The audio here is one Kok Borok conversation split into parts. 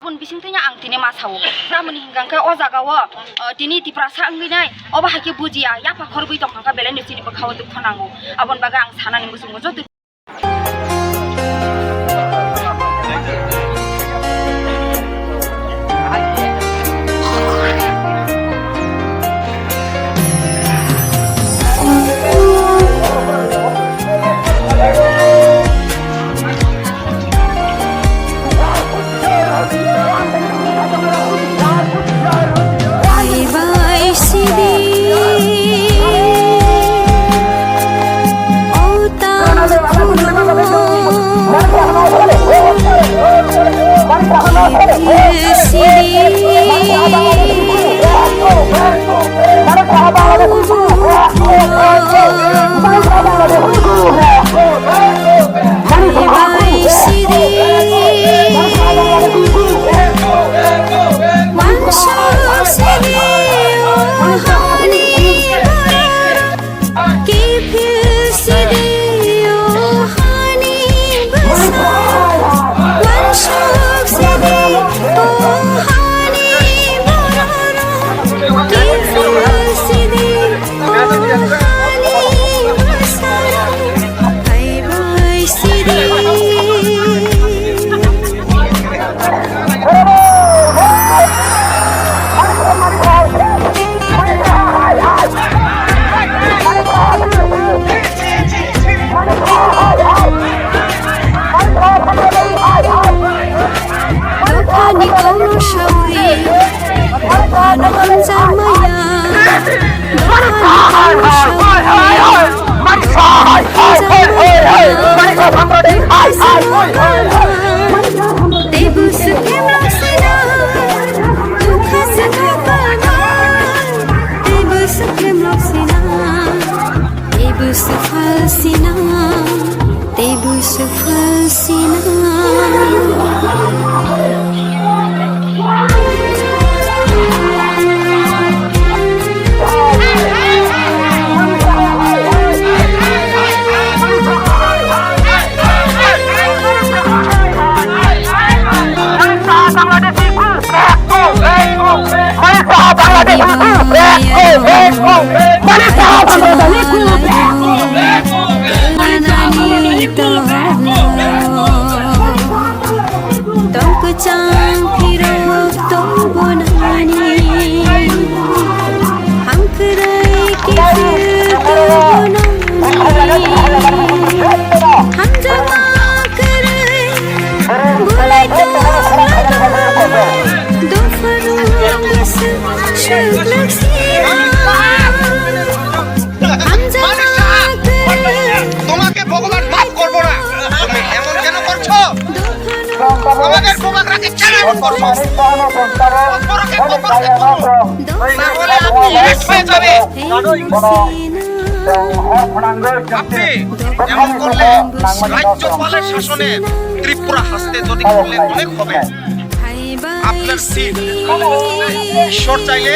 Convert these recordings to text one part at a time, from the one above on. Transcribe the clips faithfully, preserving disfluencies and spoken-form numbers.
Bising twi ang tini ma sao. Tamoni hingka khe o jaga o, o, tini Tiprasa wngwi nai. Obo hai khe bujiya, yapha khorgwi tongkha kha belai no chini bwkha o dukha nango. Aboni bagwi ang sanani muchungo joto. Bye bye, Sidi. O Tangkhul. Sidi. Dophani kauno sawi, dophano hamjakmaya. Dophani kauno sawi, hamjakmaya. Tei bwswk khe mlok sina, dukha sina bana. Tei bwswk khe mlok sina, tei bwswk phal sina. Tei bwswk phal sina. Tongkwchang phirok tongbo nani, hamkrai kiphil tongbo nani, hamjakma kwrwi bulai tonglago, dopha rwng bwswk swk lak sina. তোমাকে ভগবান মাফ করবো না। তুমি এমন কেন করছো? আমাদের বুবাগ্রাকে কেন এমন করছো? কখনো কি কখনো তাহলে আপনি শেষ হয়ে যাবে। আপনি এমন করলে রাজ্যপালের শাসনে ত্রিপুরা হাসতে যদি করলে অনেক হবে। আপনার সিট ঈশ্বর চাইলে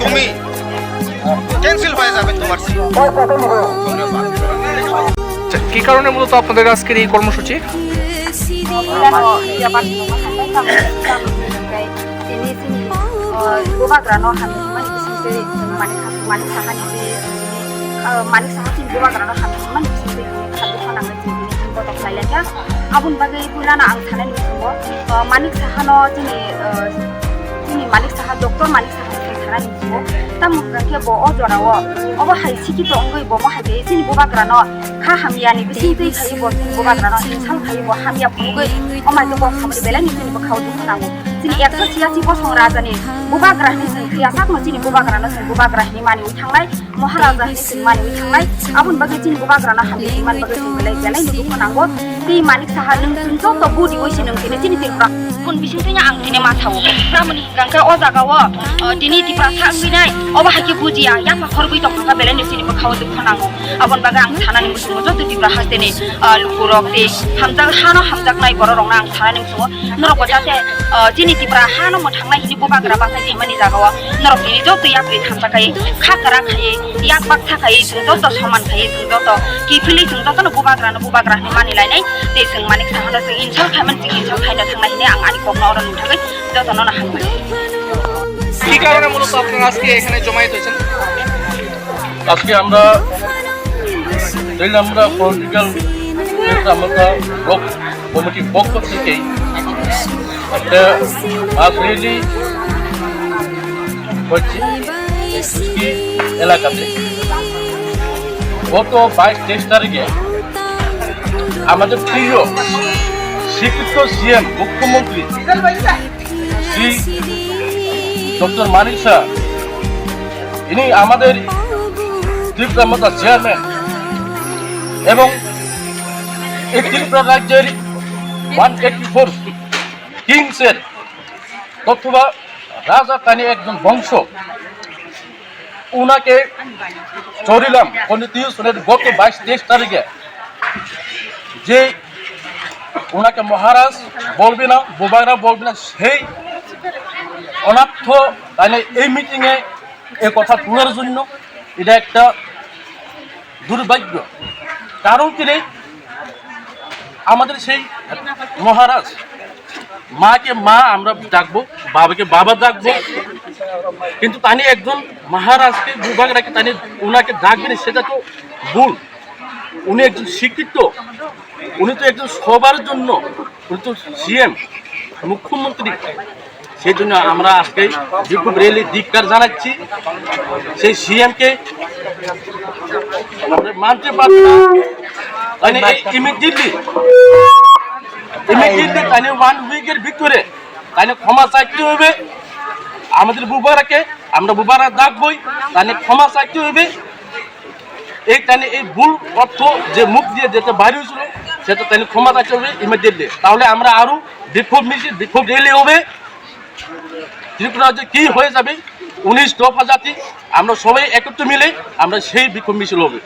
তুমি ক্যান্সেল হয়ে যাবে তোমার সিট। আচ্ছা, কি কারণে মূলত আপনাদের আজকের এই কর্মসূচি? Tini chini, o, bubagrano hamya hwnmani bisingtwi, mani, mani sahani, o, mani saha chini bubagrano hamya hwnmani bisingtwi tini kha dukha nangwi chini tini botok khlai lai kha. Aboni bagwi puilano ang sanani bisingo, o, Manik Sahano chini, o, chini Manik Saha, Doctor Manik Saha ni thai sanani bisingo. Tamo hwnkha khe bo o jorao, obo hai sikito wngwi bo mo hai khe chini bubagrano kha hamyani bisingtwi khai bo chini bubagrano hingsal khai bo hamya phunugwi o mai khe kok samani belai ni chini bwkhao dukhu nango. Chini ekso chiyasi bosong rajani bubagra hinwi chwng thwiya sakno chini bubagrano chwng bubagra hinwi maniwi thanglai. Maharaja hinwi chwng maniwi thanglai, aboni bagwi chini bubagrano hamya hwnmani bagwi chwng belai belai no dukhu nango. Tei Manik Saha nwng chwng joto budi oi se nwng tini chini Tripura. Bun bisingtwi ang tini ma sao. Tamoni hingka khe o jaga o, o, tini Tiprasa wngwi nai, obo hai khe bujiya, yapha khorgwi tongkha belai no chini bwkhao dukhu nango. Aboni bagwi ang sanani muchungo joto Tripura hasteni, o, lukurok tei hamjak, hano hamjaknai bororokno ang sanani muchungo. Norok bo jate, o, chini Tipra hano mwthangnai hini bubagra bachai phaimani jagao norok tini joto yapri thansa khai kha kwrak khai yak baksa khai chwng joto soman khai chwng joto kiphilwi chwng jotono bubagrano bubagra hinwi mani lainai. Tei chwng Manik Saha no chwng insult khaimani, chwng insult khaina thangnai hinwi ang ani kokno oro nukthagwi jotono no hambai. কি কারণে মূলত আপনারা আজকে এখানে জমায়েত হয়েছেন? আজকে আমরা তেইলামুড়া পলিটিক্যাল তেইলামুড়া ব্লক কমিটির পক্ষ থেকে একটা মাস র্যালি হচ্ছে কি এলাকাতে। গত বাইশ তেইশ তারিখে আমাদের প্রিয় স্বীকৃত সিএম মুখ্যমন্ত্রী শ্রী ডক্টর মানিক শাহ, ইনি আমাদের ত্রিপুরা মোর্চা চেয়ারম্যান এবং এই ত্রিপুরা রাজ্যের ওয়ান এইটি ফোর কিংসের অথবা রাজা তানি একজন বংশ। ওনাকে চরিলাম কন্টিনিউশনের গত বাইশ তেইশ তারিখে, যে ওনাকে মহারাজ বলবে না, বুবারা বলবে না, সেই অনার্থ তাই এই মিটিংয়ে এ কথা তোলার জন্য। এটা একটা দুর্ভাগ্য। কারণ কি রে, আমাদের সেই মহারাজ, মাকে মা আমরা ডাকবো, বাবাকে বাবা ডাকবো, কিন্তু তানি একজন মহারাজকে বুবারাকে তানি ওনাকে ডাকবেন, সেটা তো ভুল। উনি একজন শিক্ষিত, উনি তো একজন সবার জন্য, উনি তো সিএম, মুখ্যমন্ত্রী। সেই জন্য আমরা আজকে বিক্ষোভ র্যালি ধিক্কার জানাচ্ছি সেই সিএম কে। আমরা মানতে পারছি না। মানে ইমিডিয়েটলি, ইমিডিয়েটলি মানে ওয়ান উইকের ভিতরে মানে ক্ষমা চাইতে হবে আমাদের বুবারাকে। আমরা বুবারা ডাকবই, মানে ক্ষমা চাইতে হবে। এই তাহলে এই ভুল অর্থ যে মুখ দিয়ে যেটা বাইরে হয়েছিল, সেটা তাহলে ক্ষমা চাইতে হবে ইমিডিয়েটলি। তাহলে আমরা আরো বিক্ষোভ মিছিল, বিক্ষোভ র্যালি হবে। ত্রিপুরা রাজ্যে কি হয়ে যাবে, উনিশ দফা জাতি, আমরা সবাই একত্র মিলে আমরা সেই বিক্ষোভ মিছিল হবে।